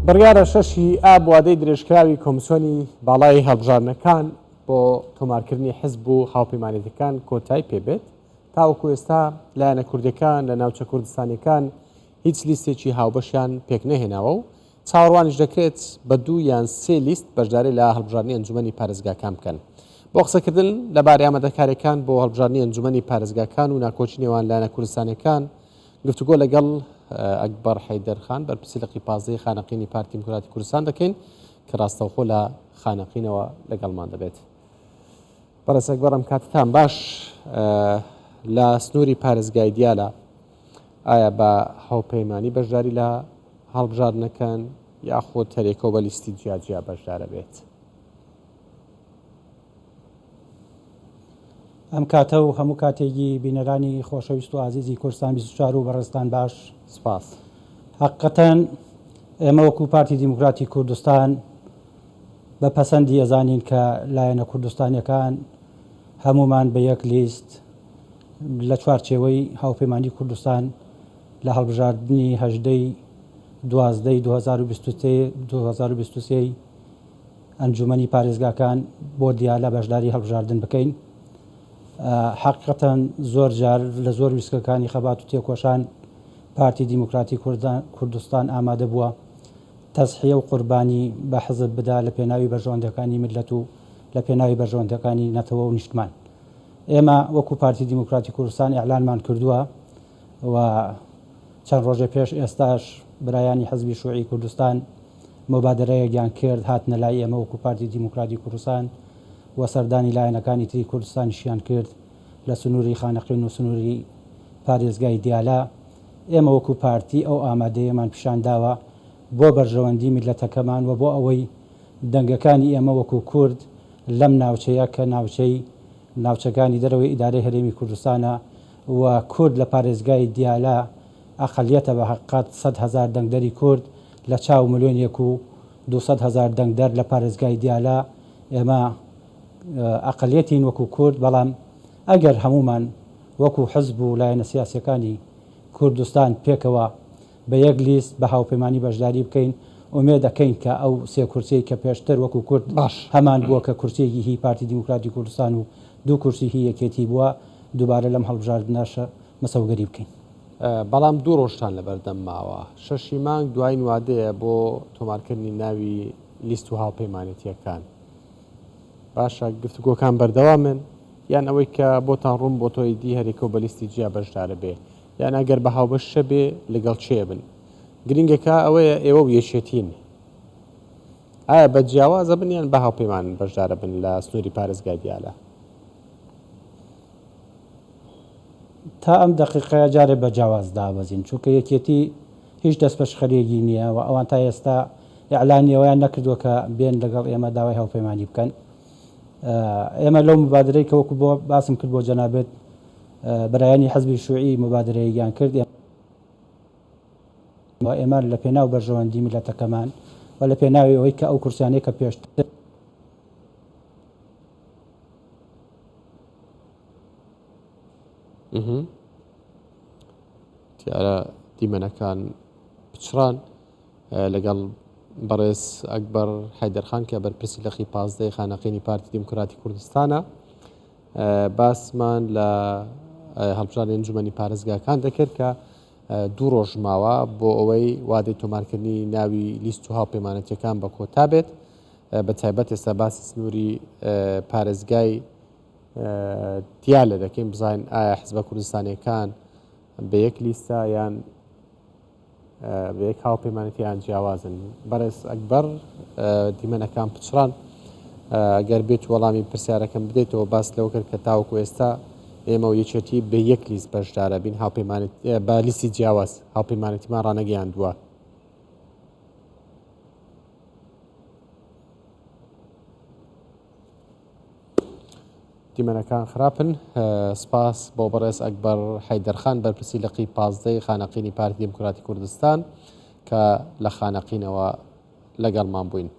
بڕیارە شەشی ئاب وادەی درێژکراوی کۆمسیۆنی باڵای هەڵبژاردنەکان بۆ تۆمارکردنی حزب و هاوپەیمانێتیەکان کۆتایی پێبێت تاوەکو ئێستا لایەنە کوردەکان لە ناوچە کوردستانیەکان هیچ لیستێکی هاوبەشیان پێکنەهێناوە و چاوەڕوانیش دەکرێت بە دوو یان سێ لیست بەشداری لە هەڵبژاردنی ئەنجومەنی پارێزگاکان بکەن. بۆ قسەکردن لەبارەی ئامادەکارییەکان بۆ هەڵبژاردنی ئەنجومەنی پارێزگاکان و ناکۆکی نێوان لایەنە کوردستانییەکان گفتوگۆ لەگەڵ ئەکبەر حەیدەر خان بەرپرسی لقی پازدەی خانەقینی پارتی دیموکراتی کوردستان دەکەین کە ڕاستەوخۆ لە خانەقینەوە لەگەڵمان دەبێت. بەڕێز ئەکبەر ئەم کاتتان باش لە سنووری پارێزگای دیالە ئایا بە هاوپەیمانی بەشداری لە هەڵبژاردنەکەن یاخود هەرێکەو بە لیستی جیا جیا بەشدارە بێت؟ ئەم کاتە و هەموو کاتێکی بینەرانی خۆشەویست و ئازیزی کوردستان 24 و بەڕێزتان باش. سپاس. حەقیقەتەن ئێمە وەکو پارتی دیموکراتی کوردستان بە پەسەندی ئەزانین کە لایەنە کوردستانیەکان هەموومان بە یەک لیست لە چوارچێوەی هاوپەیمانی کوردستان لە هەڵبژاردنی هەژدەی دوازدەی 2023 ی ئەنجومەنی پارێزگاکان بۆ دیالە بەشداری هەڵبژاردن بکەین. حەقیقەتەن زۆر جار لە زۆر ویستگەکانی خەبات و تێکۆشان پارتی دیموکراتی کوردستان ئامادە بووە تەزحیە و قوربانی بە حزب بدا لە پێناوی بەرژەوەندیەکانی میللەت و لە پێناوی بەرژەوەندیەکانی نەتەوە و نیشتمان. ئێمە وەکو پارتی دیموکراتی کوردستان ئیعلانمان کردووە و چەند ڕۆژێ پێش ئێستاش برایانی حزبی شوعی کوردستان مبادرەیەکیان کرد هاتنە لای ئێمە وەکو پارتی دیموکراتی کوردستان و سەردانی لایەنەکانی تری کوردستانیشیان کرد لە سنووری خانەقین و سنووری پارێزگای دیالە ئێمە وەکو پارتی ئەو ئامادەیەمان پیشان داوە بۆ بەرژەوەندی میللەتەکەمان و بۆ ئەوەی دەنگەکانی ئێمە وەکو کورد لەم ناوچەیە کە ناوچەی ناوچەکانی دەرەوەی ئیدارەی هەرێمی کوردستانە و کورد لە پارێزگای دیالە ئەقەلیەتە بە هەقیقەت 100,000 دەنگدەری کورد لە چاو ملیۆنێک و 200,000 دەنگدەر لە پارێزگای دیالە ئێمە ئەقەلیەتین وەکو کورد بەڵام ئەگەر هەموومان وەکو حزب و لایەنە سیاسیەکانی کوردستان پێکەوە بە یەک لیست بە هاوپەیمانی بەشداری بکەین، ئومێد ئەکەین کە ئەو سێ کورسیەی کە پێشتر وەکو کورد باش. هەمان بووە کە کورسیەکی هی پارتی دیموکراتی کوردستان و دوو کورسی هی یەکێتی بووە دووبارە لەم هەڵبژاردنەش مسەوگەری بکەین. بەڵام دوو ڕۆژتان لەبەردەم ماوە، شەشی مانگ دوایین وادەیە بۆ تۆمارکردنی ناوی لیست و هاوپەیمانێتییەکان. باشە گفتوگۆکان بەردەوامن یان ئەوەی کە بۆتان ڕوون بۆتەوە ئیدی هەریەکەو بە لیستی جیا بەشدارە بێ یان ئەگەر بە هاوبەشیشە بێ لەگەڵ کێ بن گرینگەکە ئەوەیە ئێوە و یەکێتین ئایا بە جیاوازە بن یان بە هاوپەیمان بەشدارە بن لە سنووری پارێزگای دیالە؟ تا ئەم دەقیقەیە جارێ بە جیاواز دابەزین چونکە یەکێتی هیچ دەستپێشخەریەکی نییە و ئەوان تا ئێستا ئیعلانی ئەوەیان نەکردووە کە بێن لەگەڵ ئێمە داوای هاوپەیمانی بکەن ئێمە لەو مبادرەی کە وەکو بۆ باسم کرد بۆ جەنابت برایانی حزبی شوعی مبادرەیەکیان کرد ئێمە لە پێناو بەرژەوەندی میللەتەکەمان و لە پێناوی ئەوەی کە ئەو کورسیانەی کە پێشتر دیارە دیمەنەکان پچڕان لەگەڵ بەڕێز ئەکبەر حەیدەرخان کە بەرپرسی لقی پازدەی خانەقینی پارتی دیموکراتی کوردستانە باسمان لە هەڵبژاردنی ئەنجومەنی پارێزگاکان دەکرد کە دوو ڕۆژ ماوە بۆ ئەوەی وادەی تۆمارکردنی ناوی لیست و هاوپەیمانەتیەکان بە کۆتا بێت بە تایبەت ئێستا باسی سنووری پارێزگای دیالە دەکەین بزانین ئایا حزبە کوردستانیەکان بە یەک لیستە یان بە یەک هاوپەیمانێتی یان جیاوازن بەڕێز ئەکبەر دیمەنەکان پچڕان گەر بێت وەڵامی پرسیارەکەم بدەیتەوە باس لەوە کرد کە تاوەکو ئێستا ئێمە و یەکێتی بە یەک لیست بەشدارە بین هاوپەیمانێت بە لیستی جیاواز هاوپەیمانێتیمان ڕانەگەیاندووە. دیمەنەکان خراپن سپاس بۆ بەڕێز ئەکبەر حەیدەرخان بەرپرسی لقی پازدەی خانەقینی پارتی دیموکراتی کوردستان کە لە خانەقینەوە لەگەڵمان بووین.